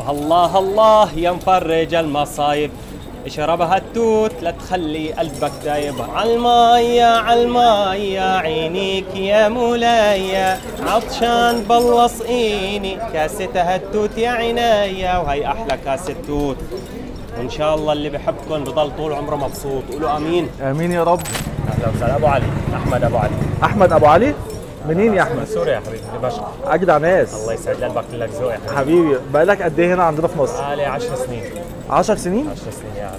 وهالله الله يا مفرج المصايب، اشربها التوت لا تخلي قلبك دايب. عالمية عالمية عينيك يا مولاي، عطشان بلصقيني كاستها التوت يا عينيا. وهي احلى كاسة توت، وان شاء الله اللي بحبكم بضل طول عمره مبسوط. قولوا امين. امين يا رب. اهلا وسهلا. ابو علي، احمد ابو علي. احمد ابو علي، منين يا من احمد؟ سوريا يا حبيبي، دمشق. اجدع ناس. الله يسعد قلبك، كلك ذوق يا حبيبي. حبيبي، بقالك قد ايه هنا عندنا في مصر؟ لي 10 سنين. 10 سنين؟ 10 سنين يا عم.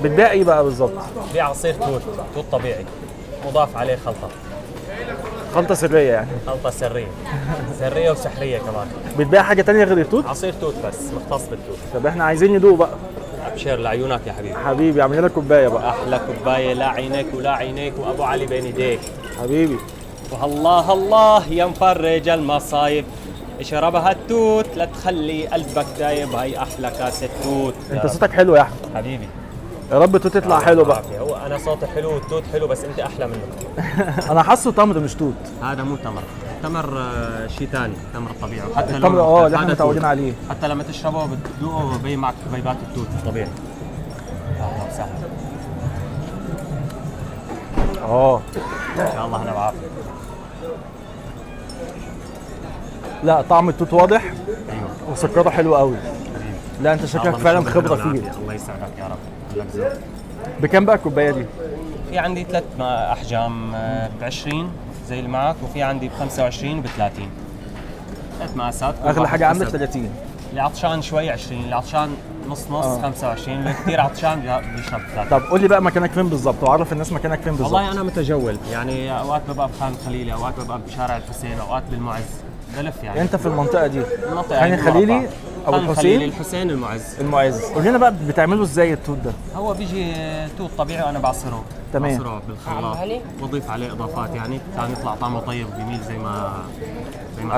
بتبيع ايه بقى بالظبط؟ بيع عصير توت، توت طبيعي مضاف عليه خلطه. خلطه سرية يعني؟ خلطه سرية، سرية وسحريه كمان. بتبيع حاجة تانية غير التوت؟ عصير توت بس، مختص بالتوت. طب احنا عايزين ندوق بقى. ابشر لعيونك يا حبيبي. حبيبي، اعمل لنا كوباية بقى. احلى كوباية لا عينيك ولا عينيك وابو علي بين ايديك. حبيبي. وهالله الله يا مفرج المصايب، اشربها التوت لا تخلي قلبك دايب. هاي احلى كاسه توت. انت صوتك حلو يا احمد. حبيبي. يا رب التوت يطلع حلو بقى. هو انا صوتي حلو والتوت حلو، بس انت احلى منه. انا حاسه تمر مش توت. هذا مو تمر، التمر شيء ثاني، التمر الطبيعي. وحتى التمر لونه مختلف. اللي احنا هذا متعودين توت. عليه. حتى لما تشربه بتذوقه ببين معك حبيبات التوت الطبيعي. اهلا وسهلا. ان شاء الله انا بعافية. لا طعم التوت واضح. ايوه. وسكره حلو قوي. لا انت شكلك فعلا خبره فيه. الله يسعدك يا رب، لك ذوق. بكام بقى الكوباية دي؟ في عندي 3 احجام، ب 20 زي اللي معك، وفي عندي ب 25 وب 30. 3 مقاسات. كل اغلى واحد حاجة عندك حسب. 30. اللي عطشان شوي 20، اللي عطشان نص نص 25، اللي كثير عطشان بيشرب 30. طب قول لي بقى مكانك فين بالظبط، وعرف الناس مكانك فين بالظبط. والله انا متجول يعني، اوقات ببقى بخان الخليلي، اوقات ببقى بشارع الحسين، اوقات بالمعز، بلف يعني. انت في المنطقة دي؟ المنطقة خان يعني الخليلي المربع. او خان الخليلي، الحسين؟ الحسين، المعز. المعز. قول لنا بقى بتعمله ازاي التوت ده؟ هو بيجي توت طبيعي وانا بعصره. تمام. بعصره بالخلاط، بضيف عليه اضافات يعني عشان يطلع طعمه طيب وجميل زي ما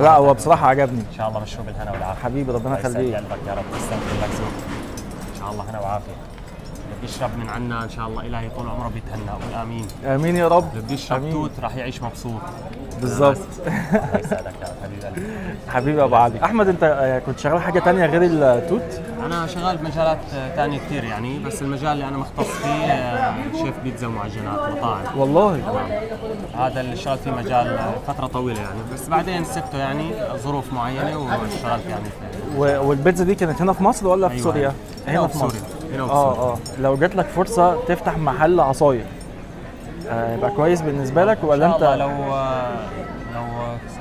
لا هو حضرتك. بصراحة عجبني. ان شاء الله مشروب الهنا والعافية. حبيبي ربنا الله يسعد يخليك. قلبك يا رب، تسلم لك ذوق. ان شاء الله هنا وعافيه. اللي بيشرب من عنا ان شاء الله الهي طول عمره بيتهنى، قول امين. امين يا رب. اللي بيشرب آمين. توت راح يعيش مبسوط. بالظبط. الله يسعدك يا رب حبيب قلبي. حبيبي يا ابو علي. احمد انت كنت شغال حاجة تانية غير التوت؟ انا شغال بمجالات ثانية كثير يعني، بس المجال اللي انا مختص فيه شيف بيتزا ومعجنات مطاعم. والله؟ تمام. هذا اللي اشتغلت فيه مجال فترة طويلة يعني، بس بعدين سبته يعني ظروف معينة واشتغلت يعني في والبيتزا دي كانت هنا في مصر ولا في أيوة. سوريا؟ هنا في مصر. وبسوريا. هنا وبسوريا. لو جات لك فرصة تفتح محل عصاير يبقى كويس بالنسبة لك ولا إن شاء الله انت؟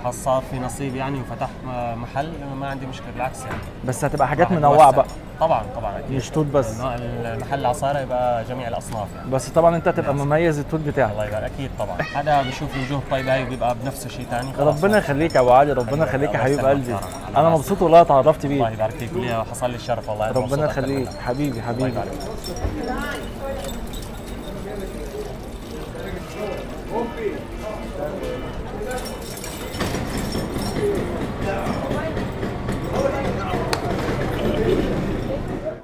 لو صار في نصيب يعني وفتحت محل ما عندي مشكلة، بالعكس يعني. بس هتبقى حاجات واحد منوعة يوسع. بقى. طبعا طبعا اكيد. مش توت بس. المحل العصاره يبقى جميع الاصناف يعني. بس طبعا انت هتبقى مميز التوت بتاعك. الله يبارك، اكيد طبعا. حدا بيشوف الوجوه الطيبة هاي وبيبقى بنفسه شيء ثاني. خلاص. ربنا يخليك يا ابو علي، ربنا حبيبي، يخليك يا الله حبيب يسلمك قلبي. يا رب. على انا راسي. مبسوط والله اتعرفت الله بيك. يبارك فيك، ولي حصل لي الشرف والله. أنا ربنا مبسوط أكثر يخليك منك. حبيبي. الله حبيبي. يبارك.